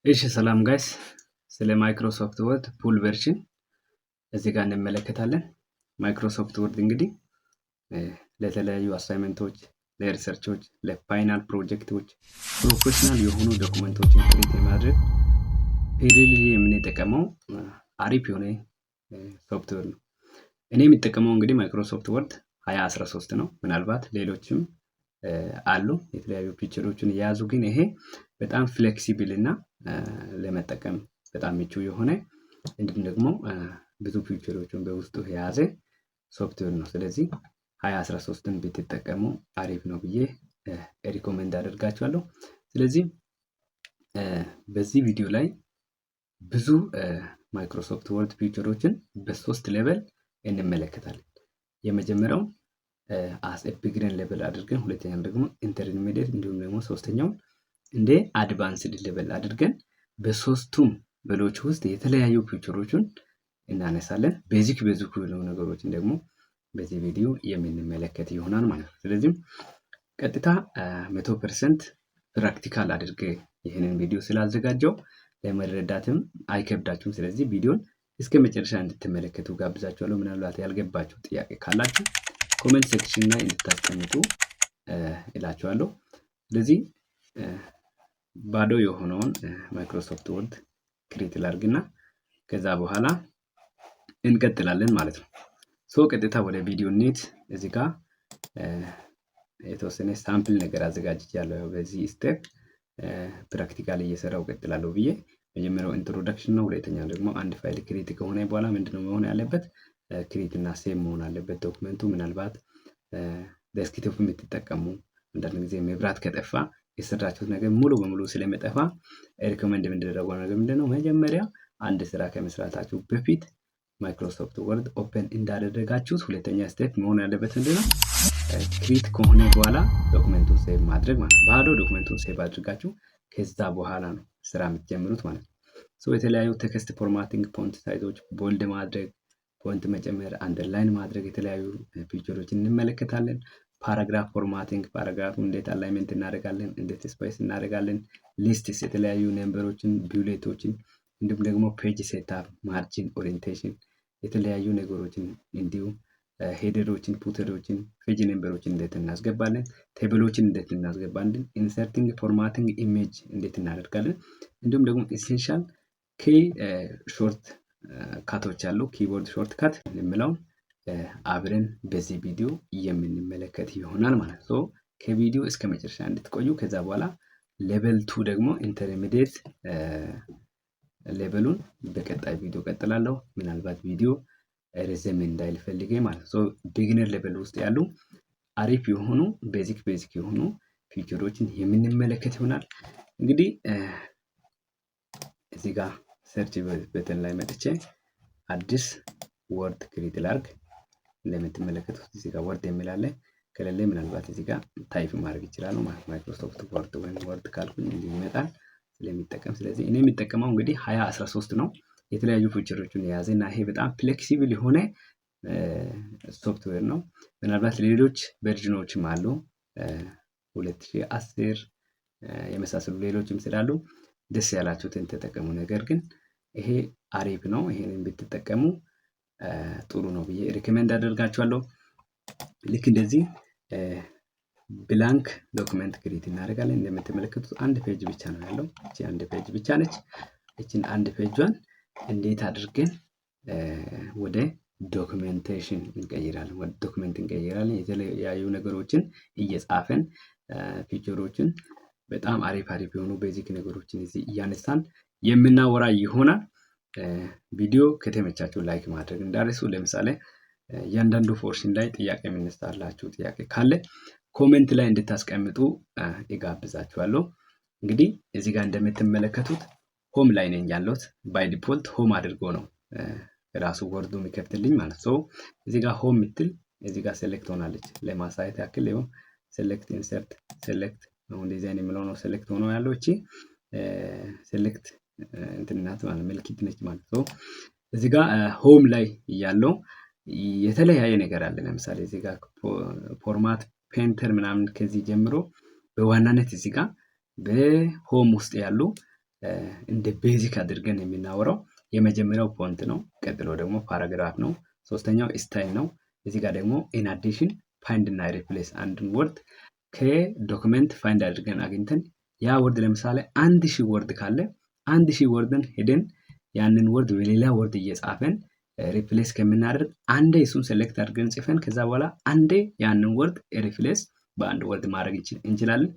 እሺ ሰላም guys፣ ስለ Microsoft Word full version እዚህ ጋር እንመለከታለን። Microsoft Word እንግዲህ ለተለያዩ አሳይመንቶች፣ ለሪሰርቾች፣ ለፋይናል ፕሮጀክቶች ፕሮፌሽናል የሆኑ document ኦችን create የማድረግ ፔሪሊ የምንጠቀመው አሪፍ የሆነ ሶፍትዌር ነው። እኔ የምጠቀመው እንግዲህ Microsoft Word 2013 ነው። ምናልባት ሌሎችም አሉ የተለያዩ feature ኦችን የያዙ፣ ግን ይሄ በጣም flexible እና ለመጠቀም በጣም ምቹ የሆነ እንዲሁም ደግሞ ብዙ feature ኦችን በውስጡ የያዘ ሶፍትዌር ነው። ስለዚህ 2013ን ብትጠቀሙ አሪፍ ነው ብዬ recommend አደርጋችኋለሁ። ስለዚህ በዚህ ቪዲዮ ላይ ብዙ Microsoft Word feature ኦችን በሶስት level እንመለከታለን። የመጀመሪያው as beginner level አድርገን፣ ሁለተኛው ደግሞ intermediate፣ እንዲሁም ደግሞ ሶስተኛው እንደ advanced level አድርገን በሶስቱም level ኦች ውስጥ የተለያዩ feature ኦችን እናነሳለን። Basic basic የሆኑ ነገሮችን ደግሞ በዚህ ቪዲዮ የምንመለከት ይሆናል ማለት ነው። ስለዚህም ቀጥታ 100% practical አድርጌ ይህንን ቪዲዮ ስላዘጋጀው ለመረዳትም አይከብዳችሁም። ስለዚህ ቪዲዮን እስከ መጨረሻ እንድትመለከቱ ጋብዛችኋለሁ። ምናልባት ያልገባችሁ ጥያቄ ካላችሁ comment section ላይ እንድታስቀምጡ እላችኋለሁ። ስለዚህ ባዶ የሆነውን Microsoft Word create ላድርግና ከዛ በኋላ እንቀጥላለን ማለት ነው። So ቀጥታ ወደ ቪዲዮ እንሂድ። እዚህ ጋር የተወሰነ sample ነገር አዘጋጅቻለሁ። በዚህ step practically እየሰራው እቀጥላለሁ ብዬ መጀመሪያው introduction ነው። ሁለተኛው ደግሞ አንድ file create ከሆነ በኋላ ምንድነው መሆን ያለበት? Create እና save መሆን አለበት document ኡ። ምናልባት desktop የምትጠቀሙ አንዳንድ ጊዜ መብራት ከጠፋ የሰራችሁት ነገር ሙሉ በሙሉ ስለሚጠፋ recommend የሚደረገው ነገር ምንድነው? መጀመሪያ አንድ ስራ ከመስራታችሁ በፊት Microsoft Word open እንዳደረጋችሁት ሁለተኛ step መሆን ያለበት ምንድነው? Create ከሆነ በኋላ document ኡን save ማድረግ ማለት ነው። ባዶ document ኡን save አድርጋችሁ ከዛ በኋላ ነው ስራ የምትጀምሩት ማለት ነው። So የተለያዩ text formatting፣ font size ኦች፣ bold ማድረግ፣ font መጨመር፣ underline ማድረግ የተለያዩ feature ኦችን እንመለከታለን። Paragraph formatting፣ paragraph ኡ እንዴት alignment እናደርጋለን፣ እንዴት space እናደርጋለን፣ lists፣ የተለያዩ number ኦችን፣ bullet ኦችን እንዲሁም ደግሞ page setup፣ margin፣ orientation የተለያዩ ነገሮችን እንዲሁም header ኦችን፣ footer ኦችን፣ page number ኦችን እንዴት እናስገባለን፣ table ኦችን እንዴት እናስገባለን፣ inserting formatting image እንዴት እናደርጋለን፣ እንዲሁም ደግሞ essential key shortcut ኦች አሉ። Keyboard shortcut የምለውን አብረን በዚህ ቪዲዮ የምንመለከት ይሆናል ማለት ነው። ከቪዲዮ እስከ መጨረሻ እንድትቆዩ፣ ከዛ በኋላ level two ደግሞ intermediate level ኡን በቀጣይ ቪዲዮ ቀጥላለሁ። ምናልባት ቪዲዮ ረዘም እንዳይል ፈልጌ ማለት ነው። Beginner level ውስጥ ያሉ አሪፍ የሆኑ basic basic የሆኑ feature ኦችን የምንመለከት ይሆናል። እንግዲህ እዚህ ጋር search button ላይ መጥቼ አዲስ Word create ላርግ። እንደምትመለከቱት እዚህ ጋር Word የሚል አለ። ከሌለ ምናልባት እዚህ ጋር type ማድረግ ይችላሉ ማለት Microsoft Word ወይም Word ካልኩኝ እንዲህ ይመጣል ስለሚጠቀም። ስለዚህ እኔ የምጠቀመው እንግዲህ 2013 ነው። የተለያዩ feature ኦችን የያዘ እና ይሄ በጣም flexible የሆነ ሶፍትዌር ነው። ምናልባት ሌሎች version ኦችም አሉ፣ 2010 የመሳሰሉ ሌሎችም ስላሉ ደስ ያላችሁትን ተጠቀሙ። ነገር ግን ይሄ አሪፍ ነው። ይሄንን ብትጠቀሙ ጥሩ ነው ብዬ recommend አደርጋችኋለሁ። ልክ እንደዚህ blank document create እናደርጋለን። እንደምትመለከቱት አንድ page ብቻ ነው ያለው። እቺ አንድ page ብቻ ነች። እቺን አንድ page ኧን እንዴት አድርገን ወደ documentation እንቀይራለን? ወደ document እንቀይራለን። የተለያዩ ነገሮችን እየጻፍን feature ኦችን በጣም አሪፍ አሪፍ የሆኑ basic ነገሮችን እዚህ እያነሳን የምናወራ ይሆናል። ቪዲዮ ከተመቻችሁ like ማድረግ እንዳትረሱ። ለምሳሌ እያንዳንዱ portion ላይ ጥያቄ የሚነሳላችሁ ጥያቄ ካለ comment ላይ እንድታስቀምጡ እጋብዛችኋለሁ። እንግዲህ እዚህ ጋር እንደምትመለከቱት home ላይ ነኝ ያለሁት። By default home አድርጎ ነው ራሱ Word ኡ የሚከፍትልኝ ማለት ነው። እዚህ ጋር home የምትል እዚህ ጋር select ሆናለች። ለማሳየት ያክል ይኸው select፣ insert፣ select፣ አሁን ዲዛይን የሚለው ነው select ሆኖ ያለው። እቺ select እንትን ናት ማለት ምልክት ነች ማለት ነው። እዚህ ጋር home ላይ ያለው የተለያየ ነገር አለ። ለምሳሌ እዚህ ጋር format painter ምናምን ከዚህ ጀምሮ በዋናነት እዚህ ጋር በ home ውስጥ ያሉ እንደ basic አድርገን የምናወራው የመጀመሪያው font ነው። ቀጥሎ ደግሞ paragraph ነው። ሶስተኛው style ነው። እዚህ ጋር ደግሞ in addition find እና replace፣ አንድን word ከ document find አድርገን አግኝተን ያ word ለምሳሌ 1000 word ካለ 1000 word ን ሄደን ያንን word በሌላ word እየጻፈን replace ከምናደርግ አንዴ እሱን select አድርገን ጽፈን ከዛ በኋላ አንዴ ያንን word replace በአንድ word ማድረግ እንችላለን።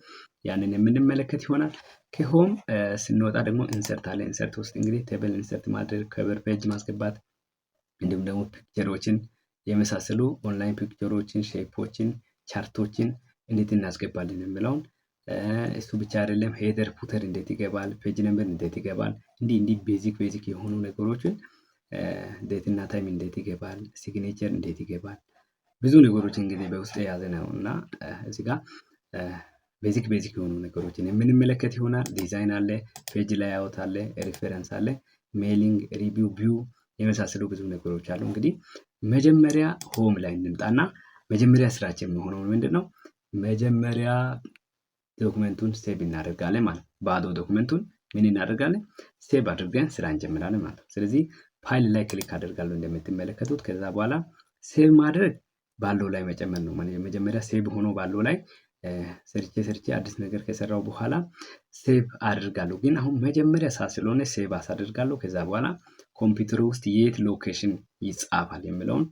ያንን የምንመለከት ይሆናል። ከ home ስንወጣ ደግሞ insert አለ። Insert ውስጥ እንግዲህ table insert ማድረግ፣ cover page ማስገባት፣ እንዲሁም ደግሞ picture ኦችን የመሳሰሉ online picture ኦችን፣ shape ኦችን፣ chart ኦችን እንዴት እናስገባለን የሚለውን፣ እሱ ብቻ አይደለም፣ header footer እንዴት ይገባል፣ page number እንዴት ይገባል፣ እንዲህ እንዲህ basic basic የሆኑ ነገሮችን፣ date እና time እንዴት ይገባል፣ signature እንዴት ይገባል፣ ብዙ ነገሮች እንግዲህ በውስጥ የያዘ ነው እና እዚህ ጋር basic basic የሆኑ ነገሮችን የምንመለከት ይሆናል። ዲዛይን አለ፣ page layout አለ፣ reference አለ፣ mailing፣ review፣ view የመሳሰሉ ብዙ ነገሮች አሉ። እንግዲህ መጀመሪያ home ላይ እንምጣና መጀመሪያ ስራችን የሚሆነው ምንድን ነው? መጀመሪያ document ኡን save እናደርጋለን ማለት ነው። ባዶ document ኡን ምን እናደርጋለን? Save አድርገን ስራ እንጀምራለን ማለት ነው። ስለዚህ ፋይል ላይ click አደርጋለሁ እንደምትመለከቱት። ከዛ በኋላ save ማድረግ ባለው ላይ መጨመር ነው። መጀመሪያ save ሆኖ ባለው ላይ ሰርቼ ሰርቼ አዲስ ነገር ከሰራው በኋላ save አድርጋለሁ። ግን አሁን መጀመሪያ ሳ ስለሆነ save as አደርጋለሁ። ከዛ በኋላ ኮምፒውተሩ ውስጥ የት location ይጻፋል የሚለውን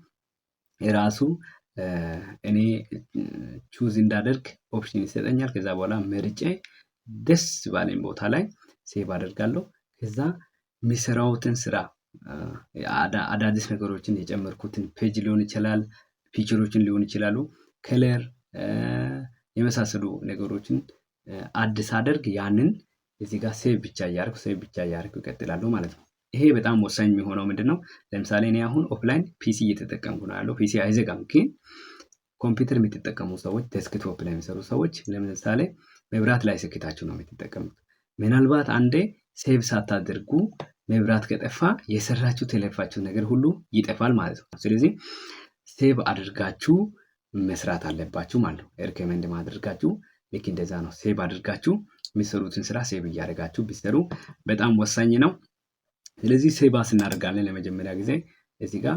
የራሱ እኔ choose እንዳደርግ option ይሰጠኛል። ከዛ በኋላ መርጬ ደስ ባለኝ ቦታ ላይ save አደርጋለሁ። ከዛ የሚሰራውትን ስራ፣ አዳዲስ ነገሮችን የጨመርኩትን page ሊሆን ይችላል፣ feature ኦችን ሊሆን ይችላሉ፣ color የመሳሰሉ ነገሮችን አዲስ አደርግ ያንን እዚህ ጋር save ብቻ እያደረኩ save ብቻ እያደረኩ እቀጥላለሁ ማለት ነው። ይሄ በጣም ወሳኝ የሚሆነው ምንድን ነው? ለምሳሌ እኔ አሁን offline PC እየተጠቀምኩ ነው ያለው። PC አይዘጋም፣ ግን ኮምፒውተር የምትጠቀሙ ሰዎች፣ desktop ላይ የሚሰሩ ሰዎች ለምሳሌ መብራት ላይ ሰክታችሁ ነው የምትጠቀሙት። ምናልባት አንዴ save ሳታደርጉ መብራት ከጠፋ የሰራችሁት የለፋችሁት ነገር ሁሉ ይጠፋል ማለት ነው። ስለዚህ save አድርጋችሁ መስራት አለባችሁ ማለት ነው። Recommend ማድረጋችሁ ልክ እንደዛ ነው። Save አድርጋችሁ የሚሰሩትን ስራ save እያደረጋችሁ ቢሰሩ በጣም ወሳኝ ነው። ስለዚህ save as እናደርጋለን። ለመጀመሪያ ጊዜ እዚህ ጋር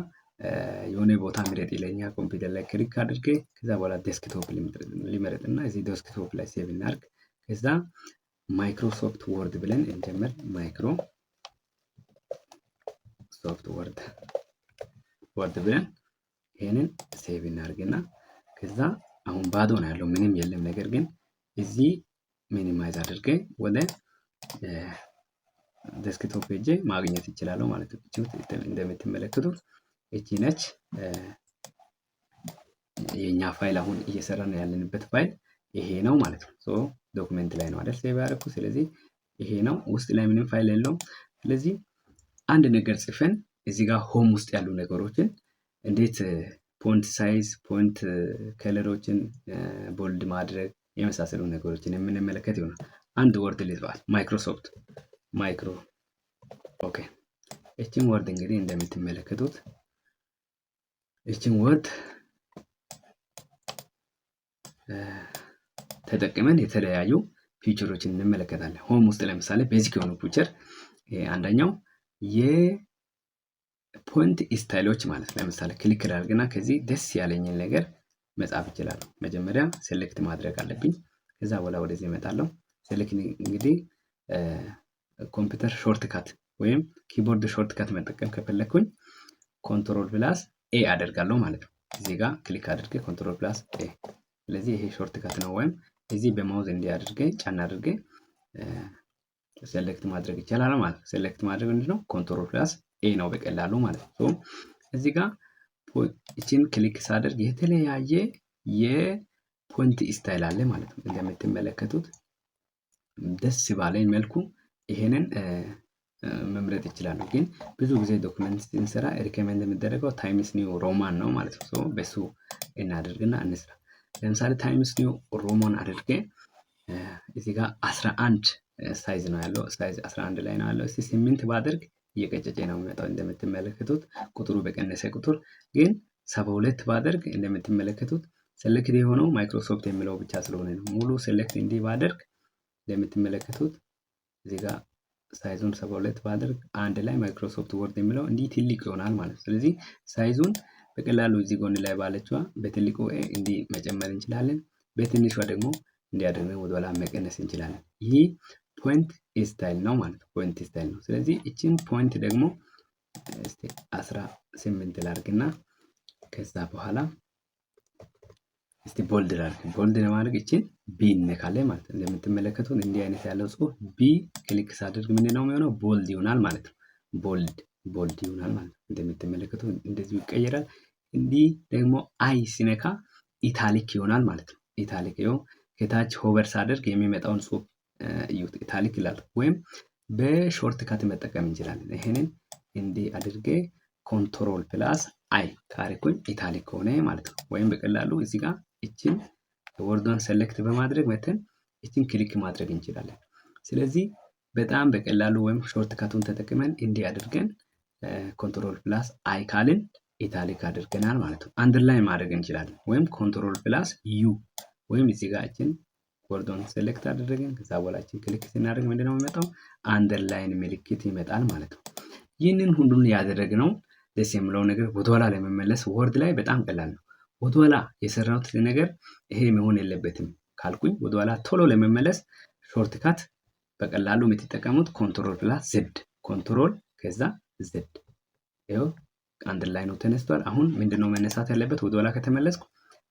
የሆነ ቦታ ምረጥ ይለኛል። ኮምፒውተር ላይ click አድርጌ ከዛ በኋላ desktop ሊመረጥ እና እዚህ desktop ላይ save እናድርግ። ከዛ Microsoft Word ብለን እንጀምር። Microsoft Word ብለን ይሄንን save እናድርግና ከዛ አሁን ባዶ ነው ያለው፣ ምንም የለም። ነገር ግን እዚህ minimize አድርጌ ወደ desktop ሄጄ ማግኘት ይችላለሁ ማለት ነው። እንደምትመለከቱት እቺ ነች የኛ ፋይል፣ አሁን እየሰራን ያለንበት ፋይል ይሄ ነው ማለት ነው። So document ላይ ነው አይደል save ያደረኩት። ስለዚህ ይሄ ነው፣ ውስጥ ላይ ምንም ፋይል የለውም። ስለዚህ አንድ ነገር ጽፈን እዚህ ጋር home ውስጥ ያሉ ነገሮችን እንዴት font size፣ font color ኦችን bold ማድረግ የመሳሰሉ ነገሮችን የምንመለከት ይሆናል። አንድ word ልጻፍ፣ Microsoft micro okay። እችን word እንግዲህ እንደምትመለከቱት እችን word ተጠቅመን የተለያዩ feature ኦችን እንመለከታለን። Home ውስጥ ለምሳሌ basic የሆኑ feature አንደኛው የ font style ኦች ማለት፣ ለምሳሌ click አድርግና ከዚህ ደስ ያለኝን ነገር መጻፍ እችላለሁ። መጀመሪያ select ማድረግ አለብኝ። ከዛ በኋላ ወደዚህ እመጣለሁ። Select እንግዲህ ኮምፒውተር shortcut ወይም keyboard shortcut መጠቀም ከፈለግኩኝ control plus A አደርጋለሁ ማለት ነው። እዚህ ጋር click አድርጌ control plus A። ስለዚህ ይሄ shortcut ነው። ወይም እዚህ በ mouse እንዲህ አድርጌ ጫን አድርጌ select ማድረግ ይቻላል ማለት ነው። Select ማድረግ ምንድነው? Control plus A ነው በቀላሉ ማለት ነው። እዚህ ጋር እችን click ሳደርግ የተለያየ የ font style አለ ማለት ነው። እንደምትመለከቱት ደስ ባለኝ መልኩ ይሄንን መምረጥ ይችላሉ። ግን ብዙ ጊዜ document ስንሰራ recommend የሚደረገው Times New Roman ነው ማለት ነው። በሱ እናደርግና እንስራ። ለምሳሌ Times New Roman አድርጌ እዚህ ጋር 11 size ነው ያለው። Size 11 ላይ ነው ያለው። እስቲ 8 ባደርግ እየቀጨጨ ነው የሚመጣው እንደምትመለከቱት ቁጥሩ በቀነሰ ቁጥር። ግን 72 ባደርግ እንደምትመለከቱት select የሆነው ማይክሮሶፍት የሚለው ብቻ ስለሆነ ነው። ሙሉ select እንዲህ ባደርግ እንደምትመለከቱት እዚህ ጋር Size ኡን 72 ባደርግ አንድ ላይ Microsoft Word የሚለው እንዲህ ትልቅ ይሆናል ማለት ነው። ስለዚህ size ኡን በቀላሉ እዚህ ጎን ላይ ባለችዋ በትልቁ A እንዲህ መጨመር እንችላለን። በትንሿ ደግሞ እንዲህ አድርገን ወደኋላ መቀነስ እንችላለን። ይህ font style ነው ማለት ነው። Font style ነው። ስለዚህ እችን font ደግሞ እስቲ 18 ላድርግና ከዛ በኋላ እስቲ bold ላድርግ። Bold ለማድረግ እችን B እነካለን ማለት ነው። እንደምትመለከቱት እንዲህ አይነት ያለው ጽሁፍ B click ሳደርግ ምንድን ነው የሚሆነው? Bold ይሆናል ማለት ነው። Bold ይሆናል ማለት ነው። እንደምትመለከቱት እንደዚሁ ይቀየራል። እንዲህ ደግሞ I ሲነካ italic ይሆናል ማለት ነው። Italic ይኸው ከታች hover ሳደርግ የሚመጣውን ጽሁፍ እዩት። Italic ይላል። ወይም በ shortcut መጠቀም እንችላለን። ይሄንን እንዲህ አድርጌ control plus I ካረኩኝ italic ሆነ ማለት ነው። ወይም በቀላሉ እዚህ ጋር እችን word ዷን select በማድረግ መተን እችን click ማድረግ እንችላለን። ስለዚህ በጣም በቀላሉ ወይም shortcut ኡን ተጠቅመን እንዲህ አድርገን control plus I ካልን italic አድርገናል ማለት ነው። Underline ማድረግ እንችላለን። ወይም control plus U ወይም እዚህ ጋር እችን word ዷን select አደረግን። ከዛ በኋላ እችን click ስናደርግ ምንድነው የሚመጣው? Underline ምልክት ይመጣል ማለት ነው። ይህንን ሁሉን ያደረግነው ደስ የሚለው ነገር ወደኋላ ለመመለስ Word ላይ በጣም ቀላል ነው። ወደኋላ የሰራሁት ነገር ይሄ መሆን የለበትም ካልኩኝ ወደኋላ ቶሎ ለመመለስ shortcut በቀላሉ የምትጠቀሙት control plus Z፣ control ከዛ Z። ይኸው underline ኑ ተነስቷል። አሁን ምንድነው መነሳት ያለበት? ወደኋላ ከተመለስኩ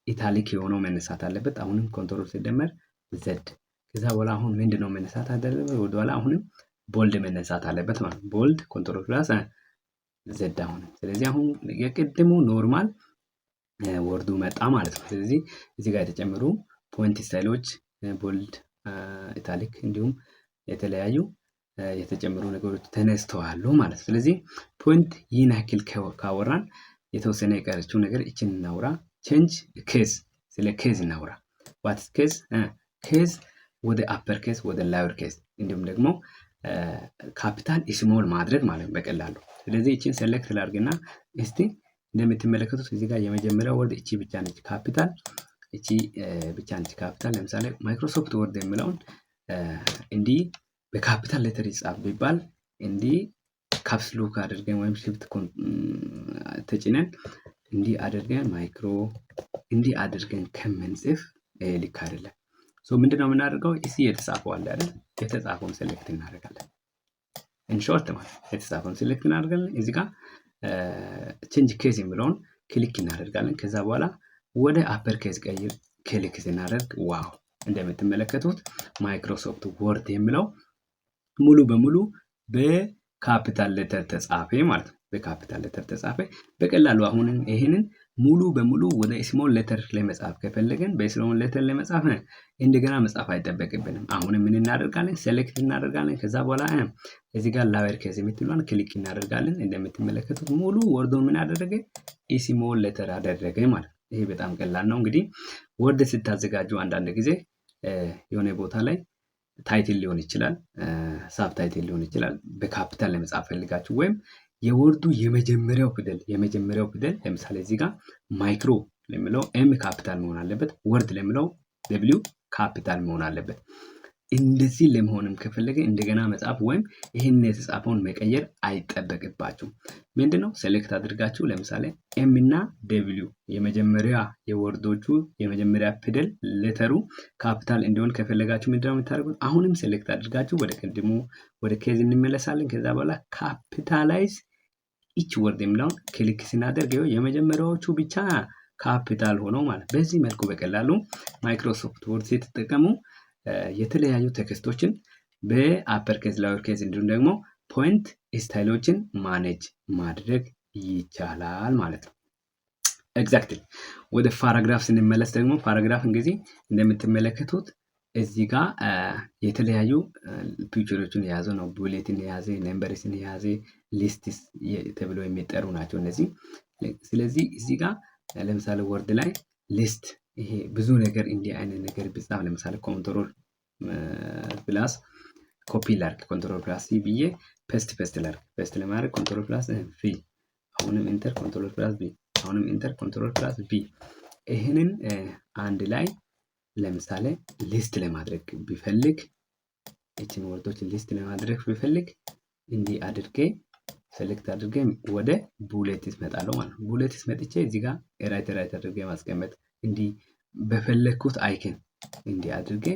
italic የሆነው መነሳት አለበት። አሁንም control ሲደመር Z። ከዛ በኋላ አሁን ምንድነው መነሳት አለበት? ወደኋላ አሁንም bold መነሳት አለበት ማለት ነው። Bold control plus Z አሁንም። ስለዚህ አሁን የቅድሙ normal Word ኡ መጣ ማለት ነው። ስለዚህ እዚህ ጋር የተጨመሩ font style ኦች bold፣ italic እንዲሁም የተለያዩ የተጨመሩ ነገሮች ተነስተዋል ማለት ነው። ስለዚህ font ይህን ያክል ካወራን የተወሰነ የቀረችው ነገር እችን እናውራ። Change case፣ ስለ case እናውራ። What's case? Case ወደ upper case፣ ወደ lower case እንዲሁም ደግሞ capital small ማድረግ ማለት ነው በቀላሉ። ስለዚህ እችን select ላድርግና እስቲ እንደምትመለከቱት እዚህ ጋር የመጀመሪያው word እቺ ብቻ ነች ካፒታል፣ እቺ ብቻ ነች ካፒታል። ለምሳሌ Microsoft Word የሚለውን እንዲህ በ capital letter ይጻፍ ቢባል እንዲህ caps lock አድርገን ወይም shift ተጭነን እንዲህ አድርገን micro እንዲህ አድርገን ከምንጽፍ ልክ አይደለም። So ምንድነው የምናደርገው? እዚህ የተጻፈው አለ አይደል? የተጻፈውን select እናደርጋለን። In short ማለት የተጻፈውን select እናደርጋለን። እዚህ ጋር change case የሚለውን click እናደርጋለን። ከዛ በኋላ ወደ upper case ቀይር click ስናደርግ wow፣ እንደምትመለከቱት Microsoft Word የሚለው ሙሉ በሙሉ በ capital letter ተጻፈ ማለት ነው። በ capital letter ተጻፈ። በቀላሉ አሁን ይህንን ሙሉ በሙሉ ወደ small letter ለመጻፍ ከፈለግን በ small letter ለመጻፍ እንደገና መጻፍ አይጠበቅብንም። አሁንም ምን እናደርጋለን? Select እናደርጋለን። ከዛ በኋላ እዚህ ጋር lower case የምትለዋን click እናደርጋለን። እንደምትመለከቱት ሙሉ word ኡን ምን አደረገ? Small letter አደረገ ማለት ነው። ይሄ በጣም ቀላል ነው። እንግዲህ Word ስታዘጋጁ አንዳንድ ጊዜ የሆነ ቦታ ላይ title ሊሆን ይችላል፣ subtitle ሊሆን ይችላል። በካፒታል ለመጻፍ ፈልጋችሁ ወይም የ word ኡ የመጀመሪያው ፊደል ለምሳሌ እዚህ ጋር micro ለሚለው M capital መሆን አለበት። Word ለሚለው W capital መሆን አለበት። እንደዚህ ለመሆንም ከፈለገ እንደገና መጻፍ ወይም ይህን የተጻፈውን መቀየር አይጠበቅባችሁም። ምንድነው select አድርጋችሁ ለምሳሌ M እና W የመጀመሪያ የ word ኦቹ የመጀመሪያ ፊደል letter ኡ capital እንዲሆን ከፈለጋችሁ ምንድነው የምታደርጉት? አሁንም select አድርጋችሁ ወደ ቅድሙ ወደ case እንመለሳለን። ከዛ በኋላ capitalize each word የሚለውን click ስናደርግ የመጀመሪያዎቹ ብቻ ካፒታል ሆነው ማለት። በዚህ መልኩ በቀላሉ Microsoft Word ስትጠቀሙ የተለያዩ text ኦችን በ upper case፣ lower case እንዲሁም ደግሞ font style ኦችን manage ማድረግ ይቻላል ማለት ነው። Exactly ወደ paragraph ስንመለስ ደግሞ paragraph እንግዲህ እንደምትመለከቱት እዚህ ጋር የተለያዩ feature ኦችን የያዘ ነው። Bullet ን የያዘ፣ numbers ን የያዘ፣ lists ተብሎ የሚጠሩ ናቸው እነዚህ። ስለዚህ እዚህ ጋር ለምሳሌ Word ላይ list ይሄ ብዙ ነገር እንዲህ አይነት ነገር ቢጻፍ ለምሳሌ control plus copy ላርግ፣ control plus C ብዬ paste ላርግ። Paste ለማድረግ control plus V፣ አሁንም enter፣ control plus V፣ አሁንም enter፣ control plus V። ይህንን አንድ ላይ ለምሳሌ list ለማድረግ ቢፈልግ እችን word ኦች list ለማድረግ ብፈልግ እንዲህ አድርጌ select አድርጌ ወደ bullets እመጣለሁ ማለት ነው። Bullets መጥቼ እዚህ ጋር right right አድርጌ ማስቀመጥ፣ እንዲህ በፈለግኩት icon እንዲህ አድርጌ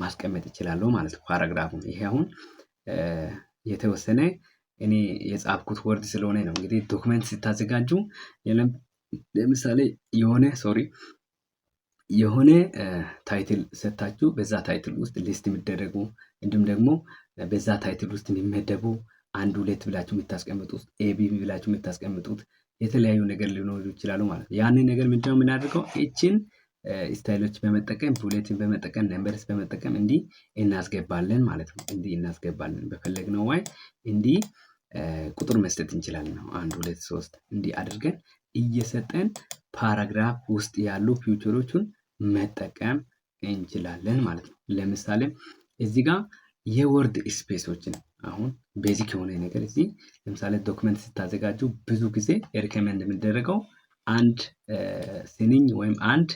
ማስቀመጥ እችላለሁ ማለት ነው። Paragraph ኡን ይሄ አሁን የተወሰነ እኔ የጻፍኩት word ስለሆነ ነው። እንግዲህ document ስታዘጋጁ ለምሳሌ የሆነ፣ sorry፣ የሆነ title ሰጥታችሁ በዛ title ውስጥ list የሚደረጉ፣ እንዲሁም ደግሞ በዛ title ውስጥ የሚመደቡ፣ አንድ ሁለት ብላችሁ የምታስቀምጡት፣ A B ብላችሁ የምታስቀምጡት የተለያዩ ነገር ሊኖሩ ይችላሉ ማለት ነው። ያንን ነገር ምንድነው የምናደርገው? ይችን style ኦች በመጠቀም፣ bullet ን በመጠቀም፣ numbers በመጠቀም እንዲህ እናስገባለን ማለት ነው። እንዲህ እናስገባለን፣ በፈለግነው way እንዲህ ቁጥር መስጠት እንችላለን። አንድ፣ ሁለት፣ ሶስት እንዲህ አድርገን እየሰጠን paragraph ውስጥ ያሉ feature ኦቹን መጠቀም እንችላለን ማለት ነው። ለምሳሌ እዚህ ጋር የ word space ኦችን፣ አሁን basic የሆነ ነገር እዚህ ለምሳሌ document ስታዘጋጁ ብዙ ጊዜ recommend የሚደረገው አንድ ስንኝ ወይም አንድ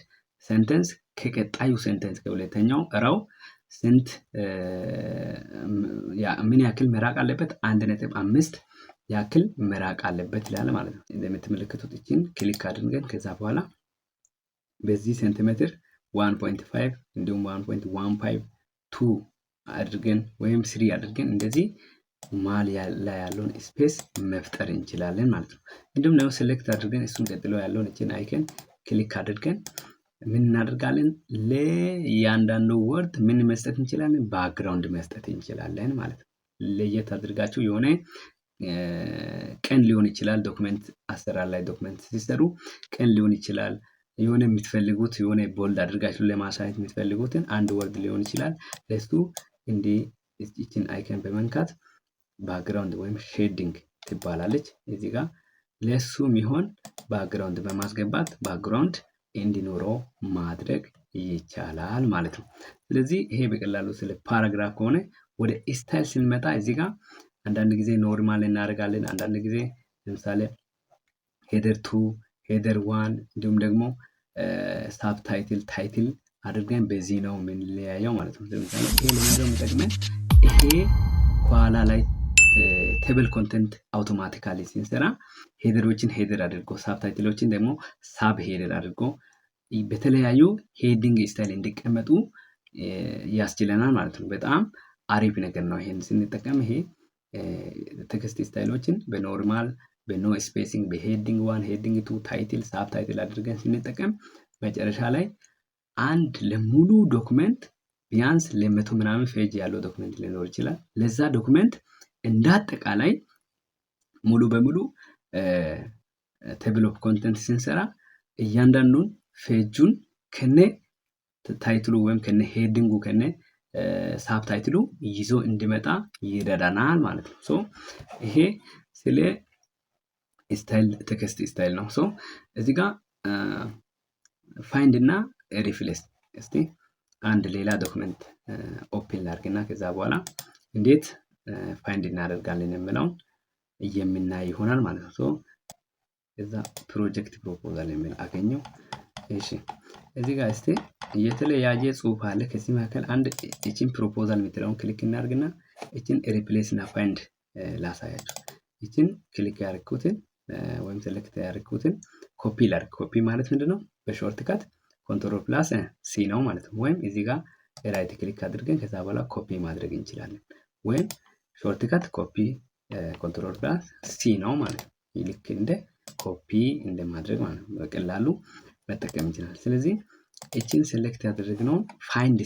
sentence ከቀጣዩ sentence ከሁለተኛው row ስንት ምን ያክል መራቅ አለበት? 1.5 ያክል መራቅ አለበት ይላል ማለት ነው። እንደምትመለከቱት እችን click አድርገን ከዛ በኋላ በዚህ ሴንቲሜትር 1.5 እንዲሁም 1.15 2 አድርገን ወይም 3 አድርገን እንደዚህ መሀል ላይ ያለውን space መፍጠር እንችላለን ማለት ነው። እንዲሁም ደግሞ select አድርገን እሱን ቀጥሎ ያለውን እችን icon click አድርገን ምን እናደርጋለን? ለእያንዳንዱ word ምን መስጠት እንችላለን? Background መስጠት እንችላለን ማለት ነው። ለየት አድርጋችሁ የሆነ ቀን ሊሆን ይችላል። Document አሰራር ላይ document ሲሰሩ ቀን ሊሆን ይችላል። የሆነ የምትፈልጉት፣ የሆነ bold አድርጋችሁ ለማሳየት የምትፈልጉትን አንድ word ሊሆን ይችላል። ለሱ እንዲህ ይችን icon በመንካት background ወይም shading ትባላለች። እዚህ ጋር ለሱ የሚሆን background በማስገባት background እንዲኖረው ማድረግ ይቻላል ማለት ነው። ስለዚህ ይሄ በቀላሉ ስለ paragraph ከሆነ ወደ style ስንመጣ እዚህ ጋር አንዳንድ ጊዜ normal እናደርጋለን። አንዳንድ ጊዜ ለምሳሌ header 2፣ header 1 እንዲሁም ደግሞ subtitle፣ title አድርገን በዚህ ነው የምንለያየው ማለት ነው። ለምሳሌ ይሄ ለምንድነው የሚጠቅመን? ይሄ ኋላ ላይ table content automatically ስንሰራ header ኦችን header አድርጎ፣ subtitle ኦችን ደግሞ sub header አድርጎ በተለያዩ heading style እንዲቀመጡ ያስችለናል ማለት ነው። በጣም አሪፍ ነገር ነው። ይሄን ስንጠቀም ይሄ text style ኦችን በ normal፣ በ no spacing፣ በ heading 1፣ heading 2፣ title፣ subtitle አድርገን ስንጠቀም መጨረሻ ላይ አንድ ለሙሉ document ቢያንስ ለ100 ምናምን page ያለው document ሊኖር ይችላል። ለዛ document እንደ አጠቃላይ ሙሉ በሙሉ table of content ስንሰራ እያንዳንዱን page ኡን ከነ title ኡ ወይም ከነ heading ኡ ከነ subtitle ኡ ይዞ እንዲመጣ ይረዳናል ማለት ነው። So ይሄ ስለ style፣ text style ነው። So እዚህ ጋር find እና replace፣ እስቲ አንድ ሌላ document open ላድርግና ከዛ በኋላ እንዴት find እናደርጋለን የምለውን የምናይ ይሆናል ማለት ነው። So እዛ project proposal የሚል አገኘው። እሺ፣ እዚህ ጋር እስቲ የተለያየ ጽሁፍ አለ። ከዚህ መካከል አንድ እቺን proposal የምትለውን click እናድርግና እቺን replace እና find ላሳያችሁ። እቺን click ያደረኩትን ወይም select ያደረኩትን ኮፒ ላድርግ። ኮፒ ማለት ምንድነው? በ shortcut control plus C ነው ማለት ነው። ወይም እዚህ ጋር right click አድርገን ከዛ በኋላ ኮፒ ማድረግ እንችላለን። ወይም shortcut copy control plus C ነው ማለት ነው። ልክ እንደ ኮፒ እንደማድረግ ማለት ነው። በቀላሉ መጠቀም እንችላለን። ስለዚህ እችን select ያደረግነውን find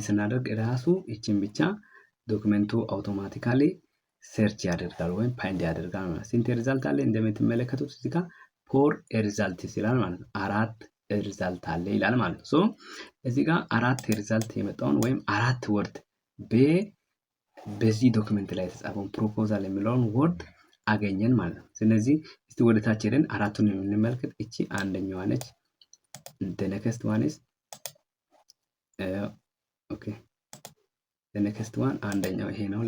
ስናደርግ ራሱ እችን ብቻ document ኡ automatically search ያደርጋል ወይም find ያደርጋል ማለት ነው። ስንት result አለ? እንደምትመለከቱት እዚህ ጋር four result ይላል ማለት ነው። አራት result አለ ይላል ማለት ነው። So እዚህ ጋር አራት result የመጣውን ወይም አራት word በዚህ document ላይ የተጻፈውን proposal የሚለውን word አገኘን ማለት ነው። ስለዚህ እስቲ ወደ ታች ሄደን አራቱን የምንመልከት፣ እቺ አንደኛዋ ነች። The next one is okay፣ the next one አንደኛው ይሄ ነው።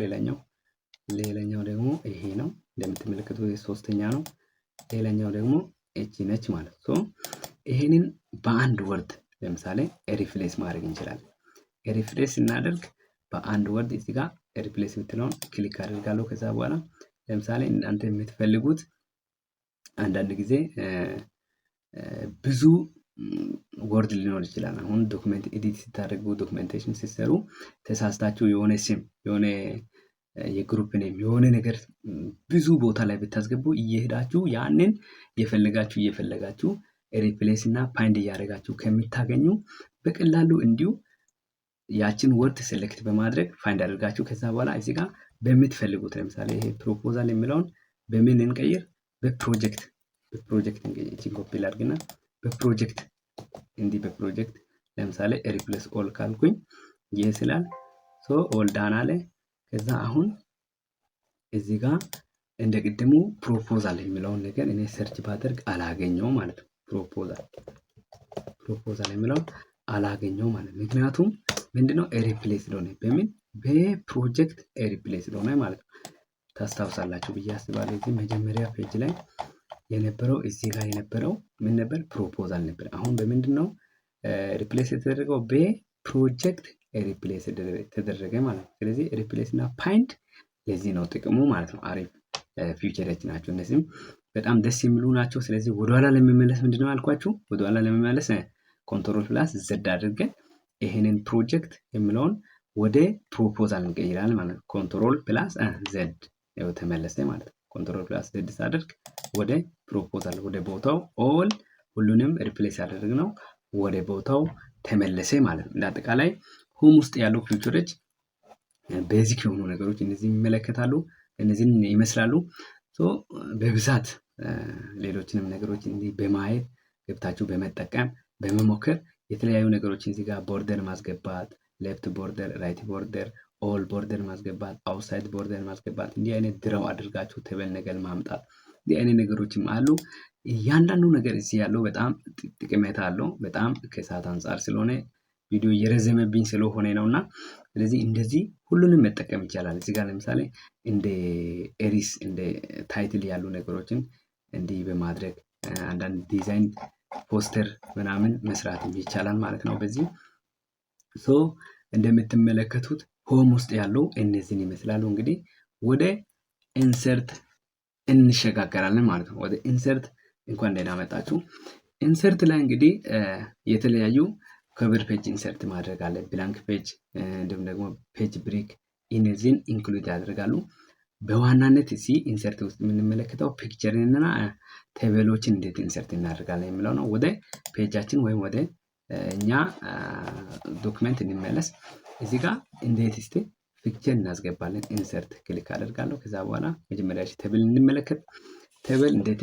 ሌላኛው ደግሞ ይሄ ነው። እንደምትመለከቱት ሶስተኛ ነው። ሌላኛው ደግሞ እቺ ነች ማለት ነው። ይሄንን በአንድ word ለምሳሌ replace ማድረግ እንችላለን። Replace ስናደርግ በአንድ word እዚህ ጋር replace የምትለውን click አድርጋለሁ። ከዛ በኋላ ለምሳሌ እናንተ የምትፈልጉት አንዳንድ ጊዜ ብዙ word ሊኖር ይችላል። አሁን document edit ስታደርጉ፣ documentation ስትሰሩ ተሳስታችሁ የሆነ ስም፣ የሆነ የ group name፣ የሆነ ነገር ብዙ ቦታ ላይ ብታስገቡ እየሄዳችሁ ያንን እየፈለጋችሁ እየፈለጋችሁ replace እና find እያደረጋችሁ ከምታገኙ በቀላሉ እንዲሁ ያችን word select በማድረግ find አድርጋችሁ ከዛ በኋላ እዚህ ጋር በምትፈልጉት፣ ለምሳሌ ይሄ proposal የሚለውን በምን እንቀይር? በፕሮጀክት እንቀይር። እቺን ኮፒ ላድርግና በፕሮጀክት እንዲህ በፕሮጀክት ለምሳሌ replace all ካልኩኝ ይህ ስላል so all done አለ። ከዛ አሁን እዚህ ጋር እንደ ቅድሙ proposal የሚለውን ነገር እኔ search ባደርግ አላገኘውም ማለት ነው። Proposal የሚለውን አላገኘውም ማለት ነው። ምክንያቱም ምንድነው? Replace ስለሆነ፣ በምን? በ project replace ስለሆነ ማለት ነው። ታስታውሳላችሁ ብዬ አስባለሁ። እዚህ መጀመሪያ page ላይ የነበረው፣ እዚህ ጋር የነበረው ምን ነበር? Proposal ነበር። አሁን በምንድን ነው replace የተደረገው? በ project replace ተደረገ ማለት ነው። ስለዚህ replace እና find ለዚህ ነው ጥቅሙ ማለት ነው። አሪፍ feature ኦች ናቸው። እነዚህም በጣም ደስ የሚሉ ናቸው። ስለዚህ ወደኋላ ለመመለስ ምንድነው ያልኳችሁ? ወደኋላ ለመመለስ control plus Z አድርገን ይህንን ፕሮጀክት የሚለውን ወደ proposal እንቀይራለን ማለት ነው። Control plus Z ያው ተመለሰ ማለት ነው። Control plus Z ሳደርግ ወደ proposal ወደ ቦታው all ሁሉንም replace ያደረግነው ወደ ቦታው ተመለሰ ማለት ነው። እንደ አጠቃላይ home ውስጥ ያሉ feature ኦች basic የሆኑ ነገሮች እነዚህ ይመለከታሉ፣ እነዚህን ይመስላሉ። በብዛት ሌሎችንም ነገሮች እንዲህ በማየት፣ ገብታችሁ በመጠቀም፣ በመሞከር የተለያዩ ነገሮችን እዚህ ጋር border ማስገባት፣ left border፣ right border፣ all border ማስገባት፣ outside border ማስገባት፣ እንዲህ አይነት draw አድርጋችሁ table ነገር ማምጣት፣ እንዲህ አይነት ነገሮችም አሉ። እያንዳንዱ ነገር እዚህ ያለው በጣም ጥቅሜታ አለው። በጣም ከሰዓት አንፃር ስለሆነ ቪዲዮ እየረዘመብኝ ስለሆነ ነው እና ስለዚህ እንደዚህ ሁሉንም መጠቀም ይቻላል። እዚህ ጋር ለምሳሌ እንደ ርዕስ፣ እንደ title ያሉ ነገሮችን እንዲህ በማድረግ አንዳንድ ዲዛይን፣ ፖስተር ምናምን መስራት ይቻላል ማለት ነው። በዚህ so እንደምትመለከቱት home ውስጥ ያለው እነዚህን ይመስላሉ። እንግዲህ ወደ insert እንሸጋገራለን ማለት ነው። ወደ insert እንኳን ደህና መጣችሁ። Insert ላይ እንግዲህ የተለያዩ cover page insert ማድረግ አለ፣ blank page፣ እንዲሁም ደግሞ page break፣ እነዚህን include ያደርጋሉ። በዋናነት እዚህ insert ውስጥ የምንመለከተው picture ን እና table ኦችን እንዴት insert እናደርጋለን የሚለው ነው። ወደ page ኣችን ወይም ወደ እኛ document እንመለስ። እዚህ ጋር እንዴት እስቲ picture እናስገባለን? Insert click አደርጋለሁ። ከዛ በኋላ መጀመሪያ table እንመለከት። Table እንዴት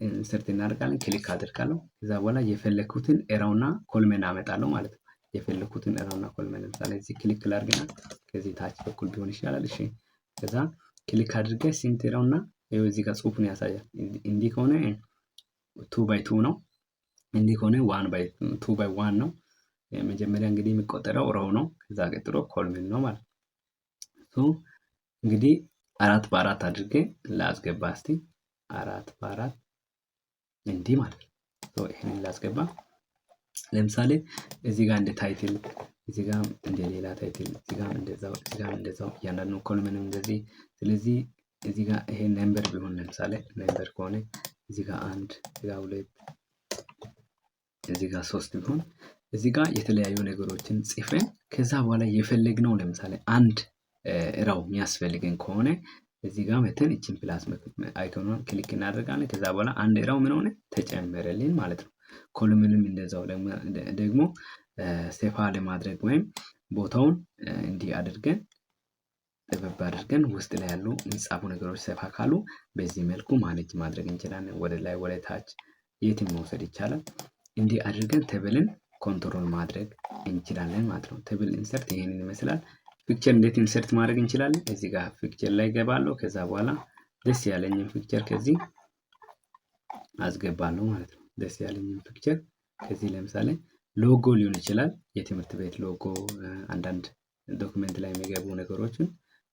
insert እናደርጋለን? Click አደርጋለሁ። ከዛ በኋላ የፈለግኩትን row ና column አመጣለሁ ማለት ነው። የፈለግኩትን row ና column ለምሳሌ እዚህ click ላድርግና ከዚህ ታች በኩል ቢሆን ይሻላል። እሺ፣ ከዛ click አድርገ ስንት row ና ይኸው እዚህ ጋር ጽሁፉን ያሳያል። እንዲህ ከሆነ 2 by 2 ነው። እንዲህ ከሆነ 1 by 2 by 1 ነው። መጀመሪያ እንግዲህ የሚቆጠረው row ነው። ከዛ ቀጥሎ column ነው ማለት ነው። እንግዲህ 4 በ4 አድርጌ ላስገባ እስቲ፣ 4 በ4 እንዲህ ማለት ነው። ይሄንን ላስገባ። ለምሳሌ እዚህ ጋር እንደ title፣ እዚህ ጋር እንደ ሌላ title፣ እዚህ ጋር እንደዛው፣ እዚህ ጋር እንደዛው፣ እያንዳንዱ column ም እንደዚህ። ስለዚህ እዚህ ጋር ይሄ number ቢሆን፣ ለምሳሌ number ከሆነ እዚህ ጋር አንድ፣ እዚህ ጋር ሁለት፣ እዚህ ጋር ሶስት ቢሆን እዚህ ጋር የተለያዩ ነገሮችን ጽፈን ከዛ በኋላ የፈለግነው ለምሳሌ አንድ row የሚያስፈልገን ከሆነ እዚህ ጋር መተን እችን plus icon ኗን click እናደርጋለን። ከዛ በኋላ አንድ row ምን ሆነ? ተጨመረልን ማለት ነው። Column ንም እንደዛው ደግሞ ሰፋ ለማድረግ ወይም ቦታውን እንዲህ አድርገን ጠበብ አድርገን ውስጥ ላይ ያሉ የሚጻፉ ነገሮች ሰፋ ካሉ በዚህ መልኩ manage ማድረግ እንችላለን። ወደ ላይ፣ ወደ ታች የትም መውሰድ ይቻላል። እንዲህ አድርገን table ን control ማድረግ እንችላለን ማለት ነው። Table insert ይሄንን ይመስላል። Picture እንዴት insert ማድረግ እንችላለን? እዚህ ጋር picture ላይ ገባለሁ። ከዛ በኋላ ደስ ያለኝን picture ከዚህ አስገባለሁ ማለት ነው። ደስ ያለኝን picture ከዚህ ለምሳሌ ሎጎ ሊሆን ይችላል። የትምህርት ቤት ሎጎ፣ አንዳንድ document ላይ የሚገቡ ነገሮችን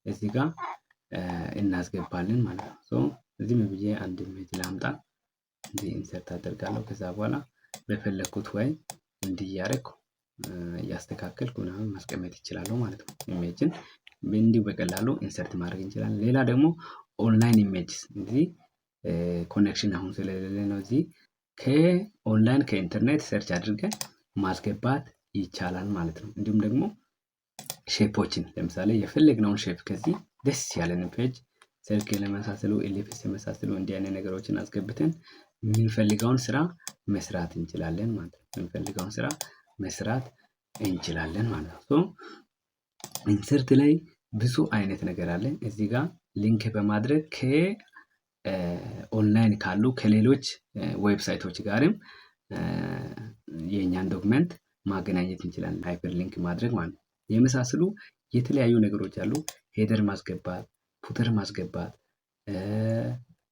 እዚህ ጋር እናስገባለን ማለት ነው። So እዚህ ብዬ አንድ image ላምጣ፣ እንዲህ insert አደርጋለሁ። ከዛ በኋላ በፈለኩት way እንዲህ እያደረኩ እያስተካከልኩ ምናምን ማስቀመጥ ይችላለሁ ማለት ነው። Image ን እንዲሁ በቀላሉ insert ማድረግ እንችላለን። ሌላ ደግሞ online images፣ እንግዲህ connection አሁን ስለሌለ ነው። እዚህ ከኦንላይን ከኢንተርኔት search አድርገን ማስገባት ይቻላል ማለት ነው። እንዲሁም ደግሞ shape ኦችን፣ ለምሳሌ የፈለግነውን shape ከዚህ ደስ ያለንን page circle የመሳሰሉ፣ ellipse የመሳሰሉ እንዲህ አይነት ነገሮችን አስገብተን የምንፈልገውን ስራ መስራት እንችላለን ማለት ነው። የምንፈልገውን ስራ መስራት እንችላለን ማለት ነው። So insert ላይ ብዙ አይነት ነገር አለ። እዚህ ጋር link በማድረግ ከኦንላይን ካሉ ከሌሎች website ኦች ጋርም የእኛን document ማገናኘት እንችላለን። Hyperlink ማድረግ ማለት ነው። የመሳሰሉ የተለያዩ ነገሮች አሉ። Header ማስገባት፣ footer ማስገባት።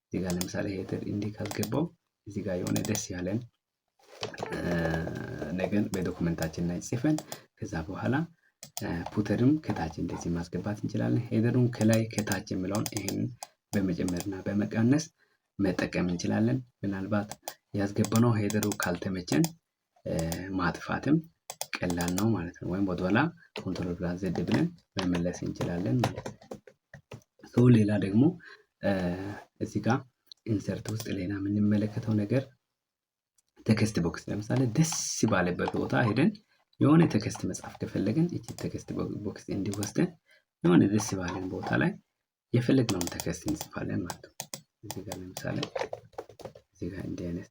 እዚህ ጋር ለምሳሌ header እንዲህ ካስገባው እዚህ ጋር የሆነ ደስ ያለን ነገር በ document ኣችን ላይ ጽፈን ከዛ በኋላ footer ም ከታች እንደዚህ ማስገባት እንችላለን። Header ኡን ከላይ ከታች የሚለውን ይህን በመጨመርና በመቀነስ መጠቀም እንችላለን። ምናልባት ያስገባነው header ኡ ካልተመቸን ማጥፋትም ቀላል ነው ማለት ነው። ወይም ወደኋላ control plus Z ብለን መመለስ እንችላለን ማለት ነው። So ሌላ ደግሞ እዚህ ጋር insert ውስጥ ሌላ የምንመለከተው ነገር text box። ለምሳሌ ደስ ባለበት ቦታ ሄደን የሆነ text መጻፍ ከፈለግን እቺ text box እንዲወስደን የሆነ ደስ ባለን ቦታ ላይ የፈለግነውን text እንጽፋለን ማለት ነው። እዚህ ጋር ለምሳሌ እዚህ ጋር እንዲህ አይነት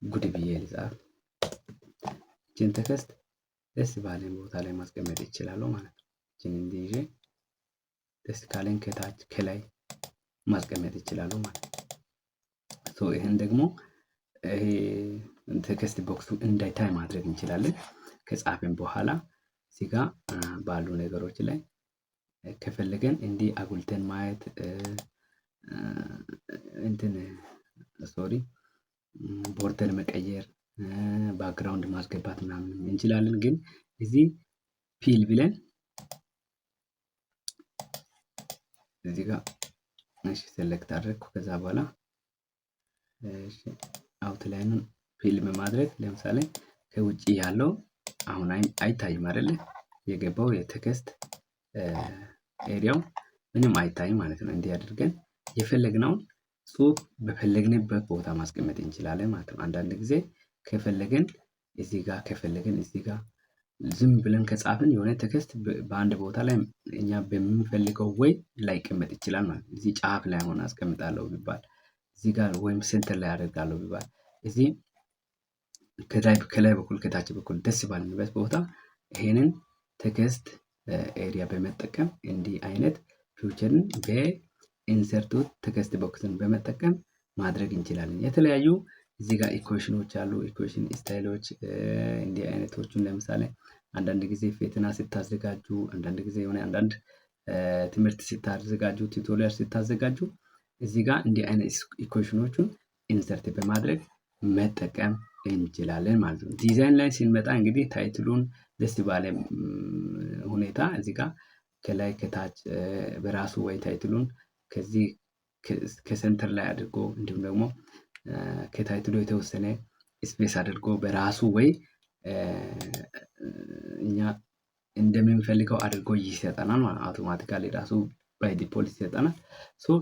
ጉድ ብዬ ልጻፍ። እችን text ደስ ባለን ቦታ ላይ ማስቀመጥ ይችላሉ ማለት ነው። እችን እንዲህ ይዤ ደስ ካለን ከታች ከላይ ማስቀመጥ ይችላሉ ማለት ነው። So ይህን ደግሞ ይሄ text box ኡ እንዳይታይ ማድረግ እንችላለን። ከጻፍን በኋላ እዚህ ጋር ባሉ ነገሮች ላይ ከፈለገን እንዲህ አጉልተን ማየት፣ እንትን sorry፣ border መቀየር፣ background ማስገባት ምናምን እንችላለን። ግን እዚህ fill ብለን እዚህ ጋር እሺ select አደረግኩ። ከዛ በኋላ እሺ outline ኑን fill በማድረግ ለምሳሌ ከውጭ ያለው አሁን አይታይም አይደለ? የገባው የ text area ው ምንም አይታይም ማለት ነው። እንዲህ አድርገን የፈለግነውን ጽሁፍ በፈለግንበት ቦታ ማስቀመጥ እንችላለን ማለት ነው። አንዳንድ ጊዜ ከፈለግን እዚህ ጋር፣ ከፈለግን እዚህ ጋር ዝም ብለን ከጻፍን የሆነ text በአንድ ቦታ ላይ እኛ በምንፈልገው way ላይቀመጥ ይችላል ማለት ነው። እዚህ ጫፍ ላይ ሆነ አስቀምጣለሁ ቢባል፣ እዚህ ጋር ወይም center ላይ አደርጋለሁ ቢባል፣ እዚህ ከላይ በኩል ከታች በኩል ደስ ባልንበት ቦታ ይሄንን text area በመጠቀም እንዲህ አይነት feature ን በ insert ኡ text box ን በመጠቀም ማድረግ እንችላለን። የተለያዩ እዚህ ጋር equation ኖች አሉ። Equation style ኦች እንዲህ አይነቶቹን ለምሳሌ አንዳንድ ጊዜ ፈተና ስታዘጋጁ፣ አንዳንድ ጊዜ የሆነ አንዳንድ ትምህርት ስታዘጋጁ፣ tutorial ስታዘጋጁ እዚህ ጋር እንዲህ አይነት equation ኖቹን insert በማድረግ መጠቀም እንችላለን ማለት ነው። ዲዛይን ላይ ስንመጣ እንግዲህ title ኡን ደስ ባለ ሁኔታ እዚህ ጋር ከላይ ከታች በራሱ ወይ title ኡን ከዚህ ከ center ላይ አድርጎ እንዲሁም ደግሞ ከ title ኡ የተወሰነ space አድርጎ በራሱ ወይ እኛ እንደምንፈልገው አድርጎ ይሰጠናል ማለት ነው። Automatically ራሱ by default ይሰጠናል። So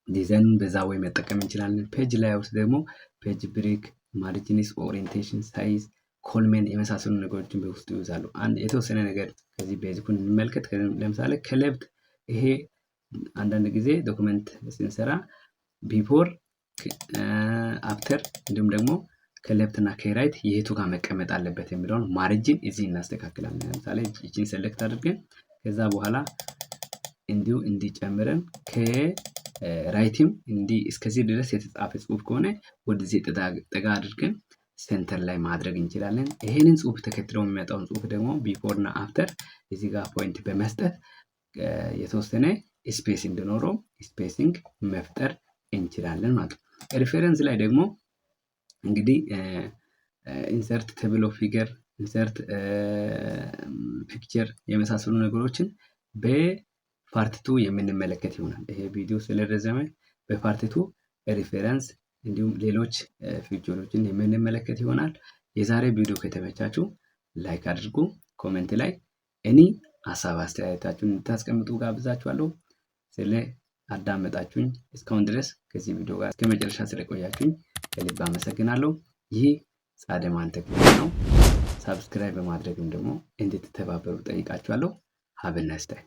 design ኑን በዛ way መጠቀም እንችላለን። Page layout ደግሞ page break፣ margins፣ orientation፣ size፣ column የመሳሰሉ ነገሮችን በውስጡ ይይዛሉ። አንድ የተወሰነ ነገር ከዚህ basic ኩን እንመልከት። ለምሳሌ ከ left ይሄ አንዳንድ ጊዜ document ስንሰራ before፣ after እንዲሁም ደግሞ ከ left እና ከ right የቱ ጋር መቀመጥ አለበት የሚለውን margin እዚህ እናስተካክላለን። ለምሳሌ ይችን select አድርገን ከዛ በኋላ እንዲሁ እንዲጨምረን ከ right ም እንዲህ እስከዚህ ድረስ የተጻፈ ጽሁፍ ከሆነ ወደዚህ ጠጋ አድርገን center ላይ ማድረግ እንችላለን። ይሄንን ጽሁፍ ተከትሎ የሚመጣውን ጽሁፍ ደግሞ before እና after እዚህ ጋር point በመስጠት የተወሰነ space እንዲኖረው spacing መፍጠር እንችላለን ማለት ነው። Reference ላይ ደግሞ እንግዲህ insert table of figure፣ insert picture የመሳሰሉ ነገሮችን በ part two የምንመለከት ይሆናል። ይሄ ቪዲዮ ስለረዘመ በ part two reference እንዲሁም ሌሎች feature ኦችን የምንመለከት ይሆናል። የዛሬ ቪዲዮ ከተመቻችሁ Like አድርጉ። Comment ላይ እኔ ሀሳብ አስተያየታችሁን እንድታስቀምጡ ጋብዛችኋለሁ። ስለ አዳመጣችሁኝ፣ እስካሁን ድረስ ከዚህ ቪዲዮ ጋር እስከ መጨረሻ ስለቆያችሁኝ ከልብ አመሰግናለሁ። ይህ ጻደማን ቴክኖሎጂ ነው። Subscribe በማድረግም ደግሞ እንድትተባበሩ ጠይቃችኋለሁ። Have a nice day.